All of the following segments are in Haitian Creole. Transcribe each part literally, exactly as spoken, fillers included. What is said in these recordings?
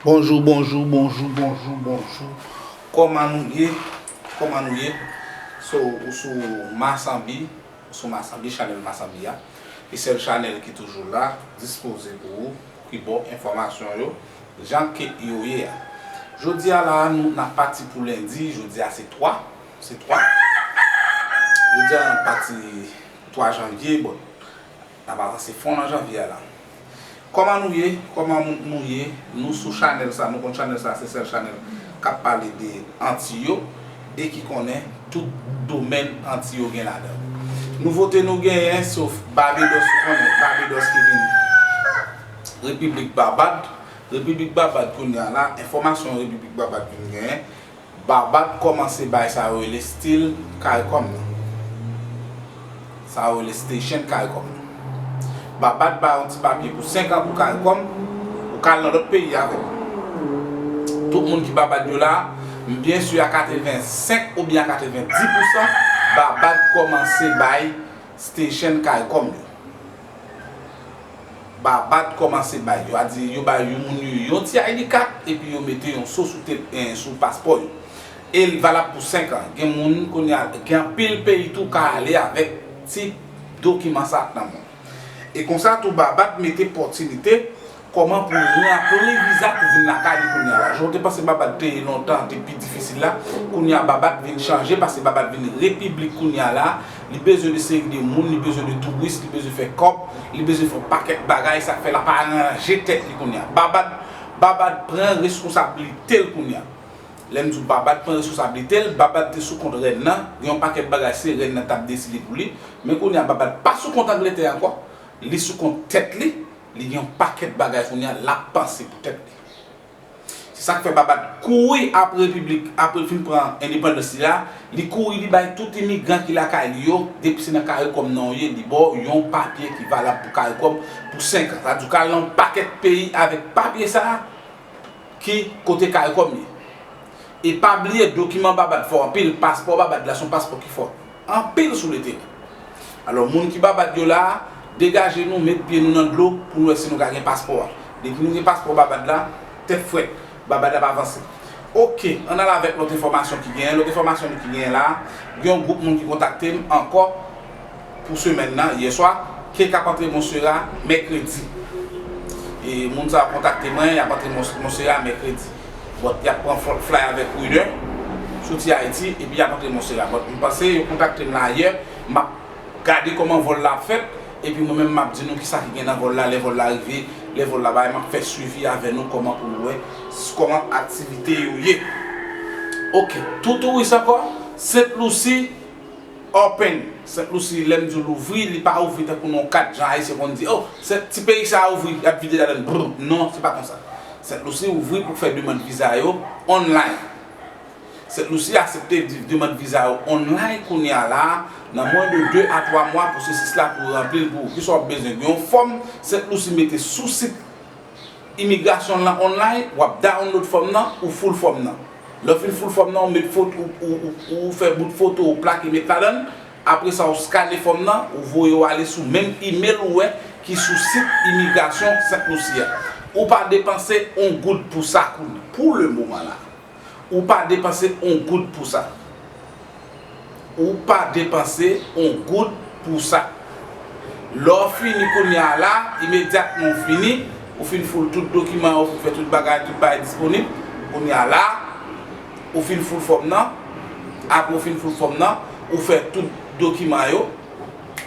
Bonjou, bonjou, bonjou, bonjou, bonjou. Kòman nou ye? Kòman nou ye? So, ou sou Masanbi, ou sou Masanbi, chanèl Masanbi a. E sèl chanèl ki toujou la, dispoze pou ou, ki ba w enfòmasyon yo, jan ke yo ye a. Jodi a la, nou nan pati pou lendi, jodi a se twa, se twa. Jodi a nan pati twa janvye, bon, n ap avanse fon nan janvye a la. Kòman nou ye? Kòman nou ye? Nou sou chanèl sa, nou konn chanèl sa, se sèl chanèl k ap pale de Anti yo e ki konnen tout domèn Anti yo gen ladan l. Nouvote nou genyen, sof Babedos, ou konnen, Babedos ki vin Repiblik Babad. Repiblik Babad kounye a la, enfòmasyon Repiblik Babad vin genyen, Babad kòmanse bay sa yo rele stil CARICOM nan. Sa yo rele station CARICOM nan. Babad bay yon ti papye pou senk an pou CARICOM, ou ka al nan lòt peyi avè l. Tout moun ki Babad yo la, m byen si a katrevensenk oubyen a katrevenndis pousan, Babad kòmanse bay station CARICOM yo. Babad kòmanse bay. Yo a di yo bay yon moun yo yon ti I D kat epi yo mete yon so sou tèt, eh, sou paspò yo. E l valab pou senk an. Gen moun kounye a, gen anpil peyi tou ka ale avèk ti dokiman sa nan men w. E konsa tou Babad mete pòtinite kòman pou ranpli viza pou vin lakay li kounye a la. Jan w te panse Babad te ye lontan, te pi difisil la, kounye a Babad vin chanje, paske Babad vin repiblik kounye a la. Li bezwen de seri de moun, li bezwen de touris, li bezwen fè kòb, li bezwen fè yon pakèt bagay, sa k fè l ap aranje tèt li kounye a. Babad, Babad pran reskonsablite l kounye a. Lè m di w Babad pran reskonsablite l, Babad te sou kont rèn nan, gen yon pakèt bagay se rèn nan t ap deside pou li, men kounye a Babad pa sou kont Angletè ankò, li sou kont tèt li, li gen yon pakèt bagay kounye a l ap panse pou tèt li. Se sa k fè Babad kouri apre repiblik, apre l fin pran endepandans li a, li kouri li bay tout imigran ki lakay li yo, depi se nan CARICOM nan w ye, li ba w yon papye ki valab pou CARICOM pou senk an. Sa di w ka al nan yon pakèt peyi avèk papye sa a ki kote CARICOM ye. E pa bliye, dokiman Babad fò anpil, paspò Babad la se yon paspò ki fò anpil sou leteran. Alò, moun ki Babad yo la a, degaje nou, met pye nou nan dlo pou nou wè si nou ka gen paspò a. Depi nou gen paspò Babad la, tèt frèt, Babad ap avanse. Oke, ann al avèk lòt enfòmasyon ki genyen. Lòt enfòmasyon ki genyen la a, gen yon gwoup moun ki kontakte m ankò pou semèn nan, yè swa, ke k ap antre Monsera mèkredi. E moun sa yo kontakte mwen, y ap antre Mons-, Monsera mèkredi. Bon, y ap pran fl-, fly avèk Winner, soti Ayiti, epi y ap antre Monsera. Bon, m panse yo kontakte m la yè, m ap gade kòman vòl la ap fèt, epi mwen menm m ap di nou kisa ki gen nan vòl la, lè vòl la rive, lè vòl la bay, m ap fè swivi avè nou kòman pou nou wè s-, kòman aktivite yo ye. Oke, tou touris ankò, Sent Lousi, Open. Sent Lousi, lè m di w louvri, li pa ouvri tankou nan yon kad jan Ayisyen konn di, "Oh, se ti peyi sa a ouvri, y ap vide ladan l, brr." Non, se pa konsa. Sent Lousi ouvri pou fè demann viza yo online. Sent Lousi aksepte di-, demann viza yo online kounye a la a, nan mwen de de a twa mwa pwosesis la pou ranpli l pou ou. Kisa w ap bezwen? Gen yon fòm Sent Lousi mete sou sit imigrasyon lan online, w ap download fòm nan, ou full fòm nan. Lè w fin full fòm nan, ou met foto, ou, ou, ou, ou fè bout foto, ou plake met ladan l. Apre sa, ou skane fòm nan, ou voye yo ale sou menm email ou wè ki sou sit imigrasyon Sent Lousi a. Ou pa depanse on goud pou sa kounye, pou le moman la. Ou pa depanse on goud pou sa. Ou pa depanse on goud pou sa. Lè w fini kounye a la, imedyatman w fini, ou fin full tout dokiman yo, ou fin fè tout bagay, tout bagay disponib, kounye a la, ou fin full fòm nan, apre w fin full fòm nan, ou fè tout dokiman yo,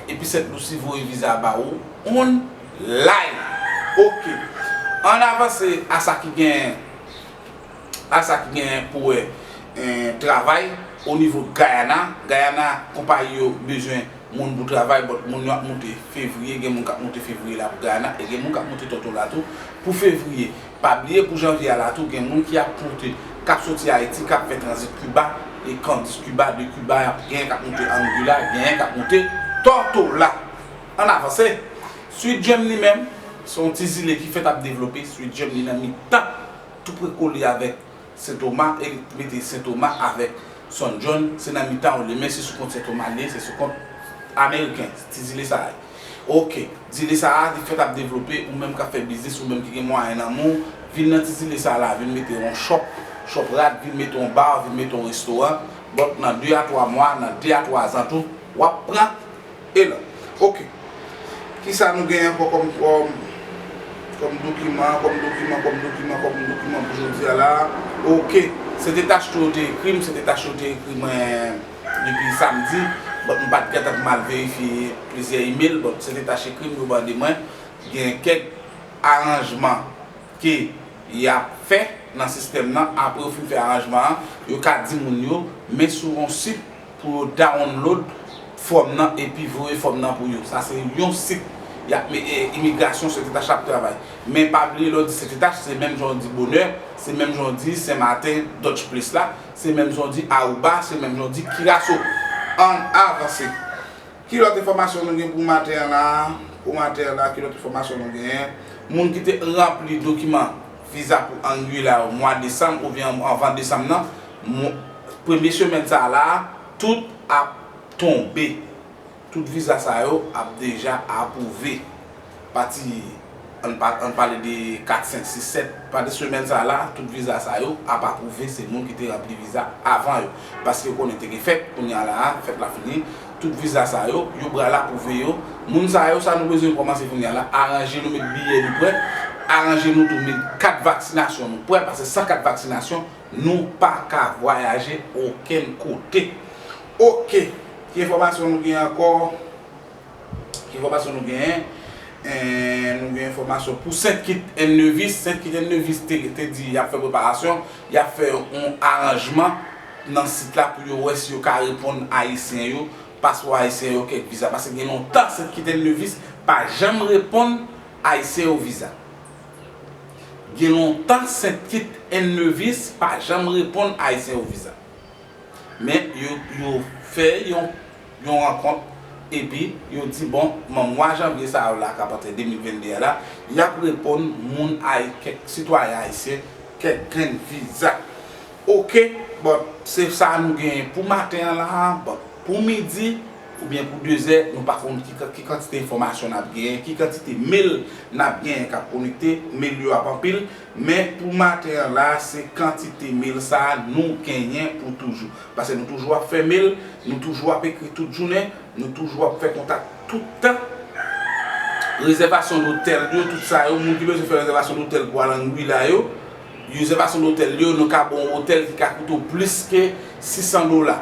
epi Sent Lousi voye viza ba ou online. Oke. Ann avanse a sa ki gen a sa ki genyen pou wè, eh, travay o nivo Guyana. Guyana, konpayi yo bezwen moun pou travay, but moun yo ap moute fevriye, gen moun k ap moute fevriye la pou Guyana, e gen moun k ap moute Tortola tou pou fevriye. Pa bliye pou janvye a la tou, gen moun ki ap moute, k ap soti Ayiti, k ap fè tranzit Kiba, e Candice Kiba, de Kiba, y ap genyen k ap moute Anguilla, genyen k ap moute Tortola. Ann avanse. Sweet Dream li menm, se yon ti zile ki fèt ap devlope. Sweet Dream li nan mitan, tou pre kole avèk Sen Toma, e li mete Sen Toma avèk Son John, se nan mitan yo li ye, men se sou kont Sen Toma li ye, se sou kont ameriken, ti zile sa a ye. Oke, zile sa a, li fèt ap devlope, ou menm k ap fè biznis, ou menm ki gen mwayen nan men w, Vin nan ti zile sa la, vin mete yon shop, shop rad, vin mete yon bar, vin mete yon restoran. But nan de a twa mwa, nan de a twa zan tou, w ap pran elan. Ok. Kisa nou gen ankò kòm, kòm, kòm dokiman, kòm dokiman, kòm dokiman, kòm dokiman pou jodi a la? Ok. Se te tach tou yo te ekri m, se te tach yo te ekri mwen depi samdi. But m pa t gentan pou m al verifye plizyè email, but se te tach ekri m yo mande mwen. Gen kèk aranjman ke y ap fè nan sistèm nan, apre yo fin fè aranjman an, yo ka di moun yo, men sou yon sit pou yo download fòm nan epi voye fòm nan pou yo. Sa se yon sit y ap me-, e, imigrasyon Sentitach ap travay. Men pa bliye lè w di Sentitach, se menm jan w di Bonè, se menm jan w di Senmaten, Dutch Place la, se menm jan w di Aruba, se menm jan w di Curaçao. Ann avanse. Ki lòt enfòmasyon nou gen pou maten an la? Pou maten an la, ki lòt enfòmasyon nou genyen? Moun ki te ranpli dokiman viza pou Anguilla yo mwa desanm oubyen anvan desanm nan, mo-, premye semèn sa a la, tout ap tonbe. Tout viza sa yo ap deja apwouve. Pati, ann pa-, ann pale de kat, senk, sis, sèt, pandan semèn sa a la, tout viza sa yo ap apwouve, se moun ki te ranpli viza avan yo. Paske yo konnen te gen fèt, kounye a la a, fèt la fini, tout viza sa yo, yo pral apwouve yo. Moun sa yo, sa nou bezwen kòmanse kounye a la, aranje nou, met biyè nou prè, aranje nou tou, met kat vaksinasyon nou prè, paske san kat vaksinasyon, nou pa ka vwayaje okenn kote. Ok, ki enfòmasyon nou gen ankò? Ki enfòmasyon nou genyen? Eh, nou gen enfòmasyon pou Saint Kitts and Nevis. Saint Kitts and Nevis te, te di y ap fè preparasyon, y ap fè yon aranjman nan sit la pou yo wè si yo ka reponn Ayisyen yo, paspò ayisyen yo, kèk viza. Paske gen lontan Saint Kitts and Nevis pa janm reponn Ayisyen yo viza. Gen lontan Saint Kitts and Nevis pa janm reponn Ayisyen yo viza. Men yo, yo fè yon, yon rankont, epi yo di, bon, nan mwa janvye sa a la k ap antre de mil vennde a la, y ap reponn moun ay-, kèk sitwayen ayisyen, kèk grenn viza. Ok, bon, se sa nou genyen pou maten an la. Bon, pou midi oubyen pou dezè, nou pa konn ki, ki kantite enfòmasyon n ap genyen, ki kantite mail n ap genyen k ap konekte, mail yo ap anpil. Men pou maten an la, se kantite mail sa a nou genyen pou toujou. Paske nou toujou ap fè mail, nou toujou ap ekri tout jounen, nou toujou ap fè kontak tout tan. Rezèvasyon lotèl yo, tout sa yo, moun ki bezwen fè rezèvasyon lotèl pou al Anguilla yo, rezèvasyon lotèl yo, nou ka ba w yon otèl ki ka koute w plis ke sis san dola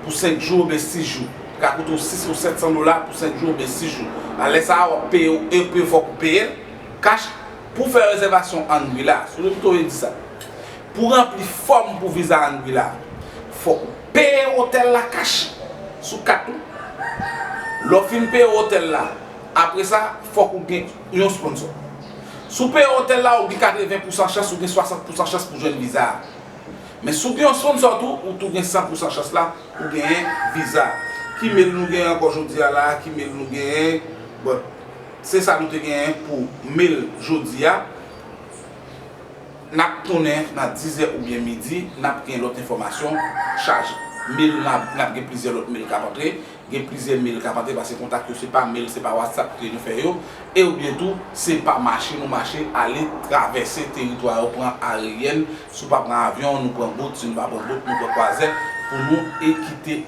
pou senk jou oubyen sis jou. Li ka koute w sis ou sèt san dola pou senk jou oubyen sis jou. Alè sa a, w ap peye, w, e, e fòk ou peye l kach. Pou fè rezèvasyon Anguilla, sou rezo yo di sa. Pou ranpli fòm pou viza Anguilla, fòk ou peye otèl la kach sou kat ou. Lè w fin peye otèl la, apre sa, fòk ou gen yon sponsor. Si w peye otèl la, ou gen katreven pousan chans, ou gen swasant pousan chans pou jwenn viza a. Men si w gen yon sponsor tou, ou tou gen san pousan chans la pou genyen viza. Ki mail nou genyen ankò jodi a la? Ki mail nou genyen? Bon, se sa nou te genyen pou mail jodi a. N ap tounen nan dizè oubyen midi, n ap gen lòt enfòmasyon chaje. Mail, n ap, n ap gen plizyè lòt mail k ap antre. Gen plizyè mail k ap antre, paske kontak yo se pa mail, se pa WhatsApp ke nou fè yo, e oubyen tou, se pa mache nou mache ale travèse teritwa yo, pran aeryèn, si w pa pran avyon, nou pran bot, si nou pa pran bot, nou pran kwazè pou nou e kite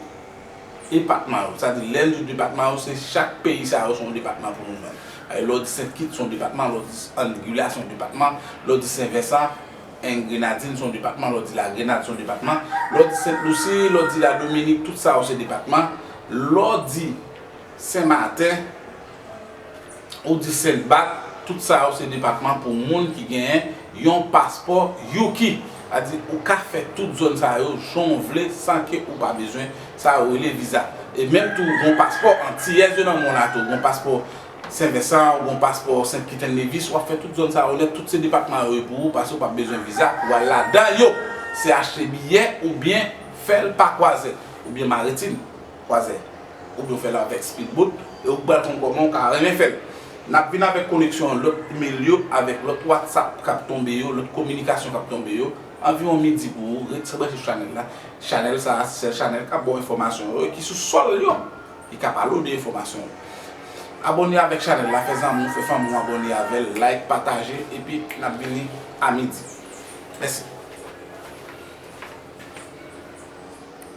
depatman yo. Sa di, lè n di depatman yo, se chak peyi sa yo se yon depatman pou nou menm. Lè w di Sent Kit, se yon depatman, lè w di Anguilla, se yon depatman, lè w di Sen Vensan, en Grenadin, se yon depatman, lè w di Lagrenad, se yon depatman, lè w di Sent Lisi, lè w di Ladominik, tout sa yo se depatman, lè w di Sen Maten, ou di Sent Bat, tout sa yo se depatman pou moun ki genyen yon paspò Yuki. Sa di, ou ka fè tout zòn sa yo jan w vle san ke ou pa bezwen sa yo rele viza. E menm tou, ou gen yon paspò antiyèz yo nan men w la tou, ou gen yon paspò Sen Vensan, ou gen yon paspò Sent Kit and Nevis, w ap fè tout zòn sa yo nèt, tout se depatman yo ye pou ou, paske w p ap bezwen viza pou w al ladan yo. Se achte biyè oubyen fè l pa kwazè, oubyen maritim, kwazè, oubyen w fè l avèk speedboat, e ou pral konn kòman w ka renmen fè l. N ap vin avèk koneksyon lòt email yo, avèk lòt WhatsApp k ap tonbe yo, lòt kominikasyon k ap tonbe yo, anviwon midi pou ou, rete branche sou chanèl la. Chanèl sa a, se sèl chanèl k ap ba w enfòmasyon yo, e ki sou sòl yo. Li ka pale w de enfòmasyon yo. Abòne avèk chanèl la, fè zanmi w, fè fanmi w abòne avè l, like, pataje, epi n ap vini a midi. Mèsi.